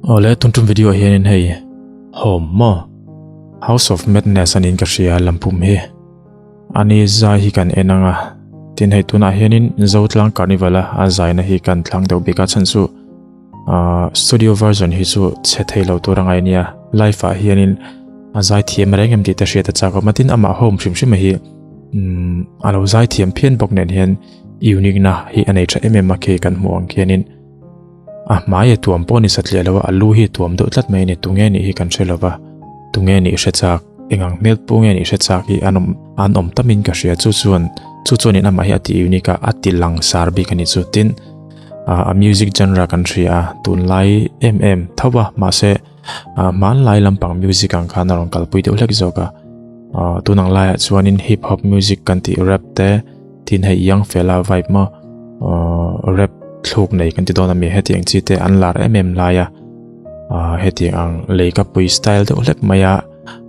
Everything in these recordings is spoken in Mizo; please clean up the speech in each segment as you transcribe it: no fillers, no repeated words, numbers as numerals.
Awle tun tum video ah hianin hei Home maw House of Madness anin ka hria lampum hi ani zai hi kan en anga tin hei tunah hianin Zotlang Carnival a a zaina hi kan thlang deuh bik a chhan chu ah studio version hi chu chhe thei lo tur angai ania live ah hianin a zai thiam reng em tih te hriat a chak awm a tin amah home hrim hrim hi umm a lo zai thiam phian bawk nen hian unique na hi a nei tha em em a khi kan hmuh ang khianin a hmai a tuam pawh ni satliah lo a a lu hi a tuam deuh tlat mai a ni tunge nih hi kan hre lo va tunge nih hre chak eng ang hmel pu nge nih hre chak hi an awm an awm tamin ka hria chu chuan chu chuanin amah hi a ti unique a a ti langsar bik a ni chu tin ah a music genre kan hria a tunlai em em tho a mahse ah hmanlai lampang music ang khan a rawn kalpui deuh hlek zawk a ah tunang laiah chuanin hip hop music kan tih rap te tin hei young fella vibe maw ah rap thluk nei kan ti dawn ami hetiang chi te an lar em em lai a ah hetiang ang leikapui style deuh hlek mai a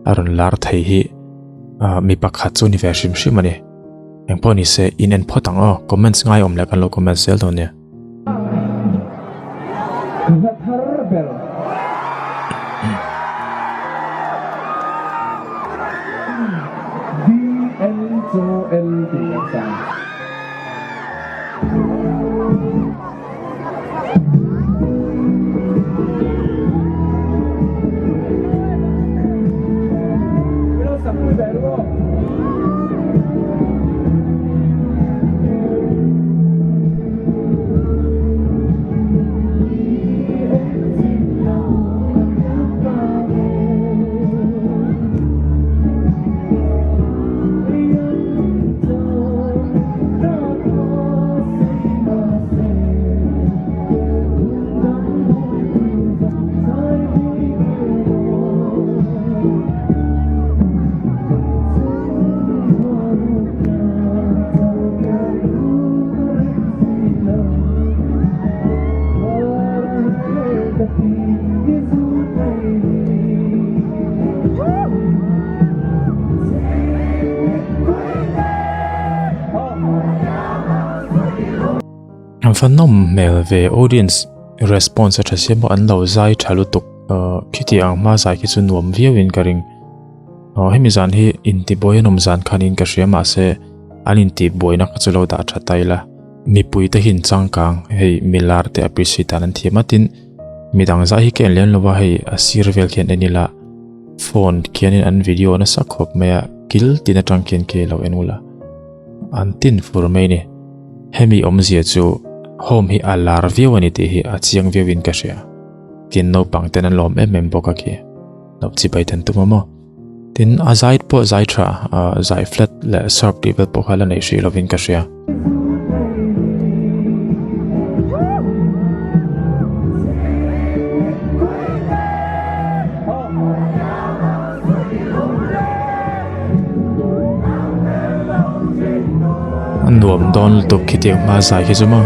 a rawn lar thei hi ah mi pakhat chu ni ve hrim hrim a ni engpawh ni se in en phawt ang aw comments ngai awm leh kan lo comment zel dawn nia. Hla thar ber. DN Chaw El tih kan sa. Min lo sak pui ve ru aw. An fa nawm hmel ve audience response a tha sia maw an lo zai tha lutuk khiti ang hma zai khi chu nuam viau in ka ring. Aw hemi zan hi intibuai an awm zan khanin ka hria mahse an intihbuaina kha chu lo dah tha ta ila mipui te hi inchangkang hei milar te appreciate dan an thiam a tin midang zai hi ka en lem lova hei a sir vel khian en ila phone khianin an video nasa khawp mai a kil tin atang khian khi lo en ula an tin fur mai a ni hemi awmzia chu home hi a lar viau a ni tih hi a chiang viau in ka hria tin naupang ten an lawm em em bawk a khi. Lo chi bai dan tum a maw. Tin a zai pawh zai tha zai flat leh sharp tih vel pawh kha la neih hrih lovin ka hria. A nuam dawn lutuk khitiang hma zai khi chu maw.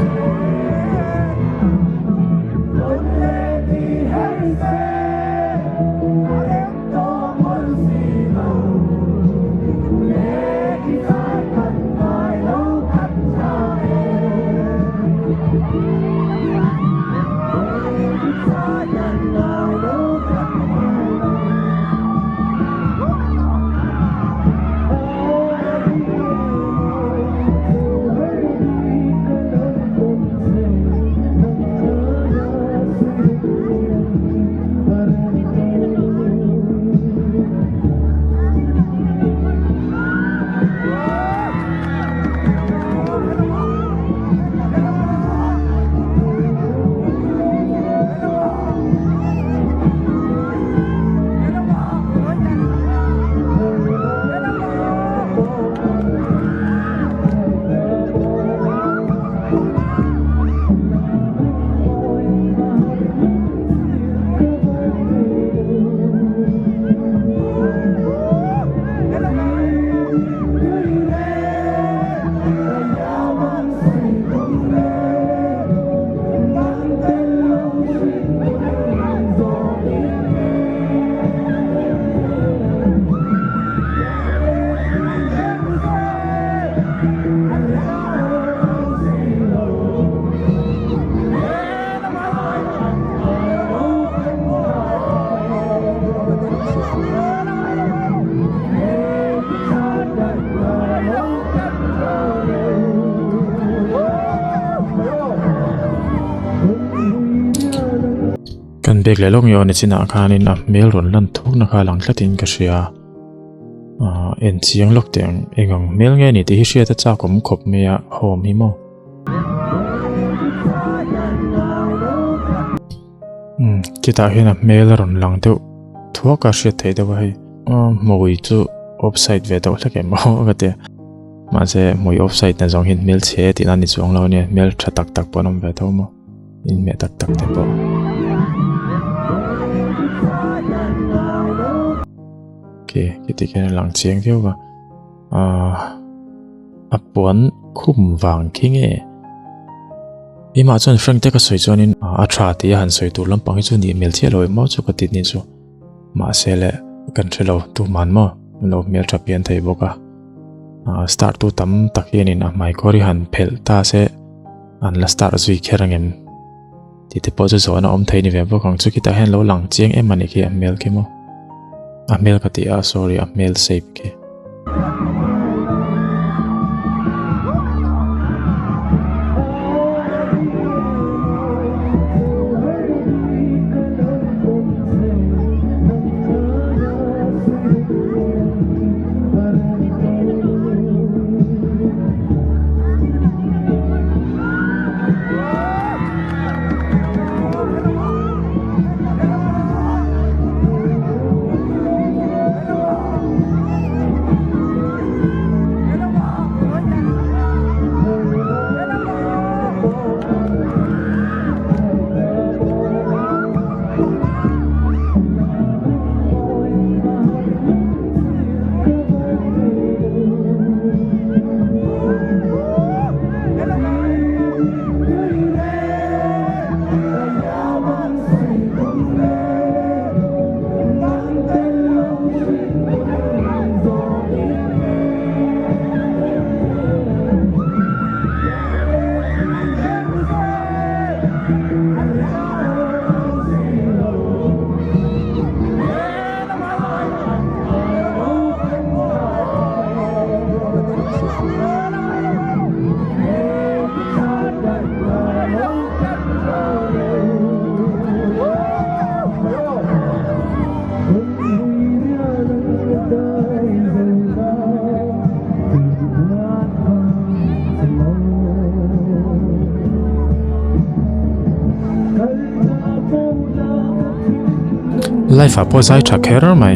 Kan bek leh lawk nge aw nichinah khanin a hmel rawn lan thukna kha lang tlatin ka hria. Ahh en chiang lawk teh ang eng ang hmel nge ni tih hi hriat a chak awm khawp mai a home hi maw. Umm chutah hian a hmel a rawn lang deuh thuak a hriat theih deuh a hei. Hmui chu offside ve deuh hlek em aw ka ti a. Mahse hmui offside na zawng hian hmel chhe tihna a ni chuang lo ania hmel tha tak tak pawh an awm ve tho maw inhmeh tak tak te pawh. Ok khiti khian a lang chiang viau a ahh a puan khum vang khi nge keimah chuan frank te ka sawi chuanin a tha tih a han sawi tur lampang hi chu nih hmel chiah lo em maw chu ka ti ni chu. Mahse le kan hre lo tuman maw an lo hmel tha pian thei bawk a ah start tu tam tak hianin a hmaikawr hi han phelh ta se an la start zui kher ang em tih te pawh chu zawhna awm thei ni ve bawk ang chu khitah hian lo lang chiang em a ni khi a hmel khi maw a hmel ka ti a sorry a hmel shape khi. Life ah pawh zai tha kher mai.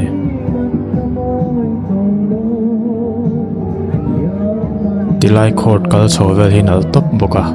Tilai court kal chho vel hi nalh tawp bawk a.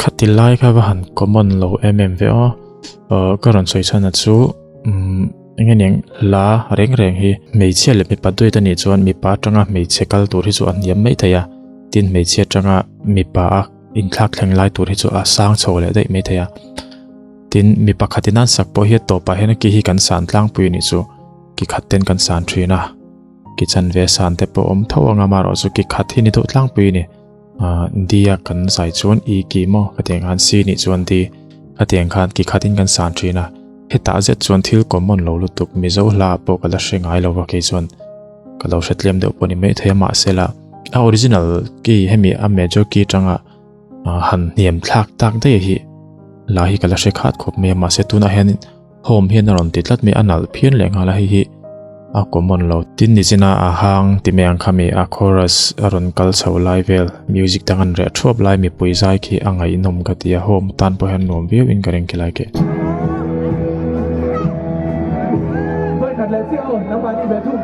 Khati lai kha va han common lo em em ve aw ka rawn sawi chhan a chu umm eng nge niang hla reng reng hi hmeichhia leh mipa duet a nih chuan mipa atanga hmeichhe kal tur hi chu a hniam mai thei a tin hmeichhia atanga mipa a inthlak thleng lai tur hi chu a sang chho leh daih mai thei a tin mi pakhat in an sak pawh hi a tawpah hian ki hi kan san tlangpui a nih chu ki khat ten kan san thin a ki chanve san te pawh awm tho ang a amaherawhchu chu ki khat hi ni deuh tlangpui a ni. Ah D a kan zai chuan E ki maw khatiang khan C nih chuan D khatiang khan ki khatin kan san thin a hetah zet chuan thil common lo lutuk Mizo hla ah pawh ka la hre ngai lo va kei chuan ka lo hre tlem deuh pawh ni mai thei a mahse la a original key hemi a major key atanga ah han hniam thlak tak daih hi la hi ka la hre khat khawp mai a mahse tunah hianin Home hian a rawn ti tlat mai a nalh phian leh nghal a hei hi a common lo. Tin nichina a hang ti mai ang kha mi a chorus a rawn kal chho lai vel music dang an reh thuap lai mipui zai khi a ngaihnawm ka ti a home tan pawh hian nuam viau in ka ring khi lai khi. Pakhat leh chiah aw, nangmahni ve thung.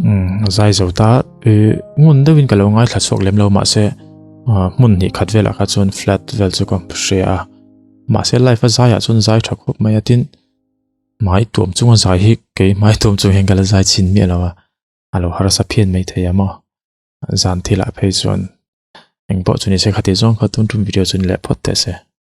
Umm zai zo ta ih ngun deuhin ka lo ngaithla chhuak lem lo mahse ah hmun hnih khat velah kha chuan flat vel chu ka hria a mahse live a zaiah chuan zai tha khawp mai a tin hmai tuam chunga zai hi kei hmai tuam chung hian ka la zai chhin miah lo a a lo harsa phian mai thei a maw zan thilah phei chuan engpawh chu ni se khati zawng kha tun tum video chu ni leh phawt teh se.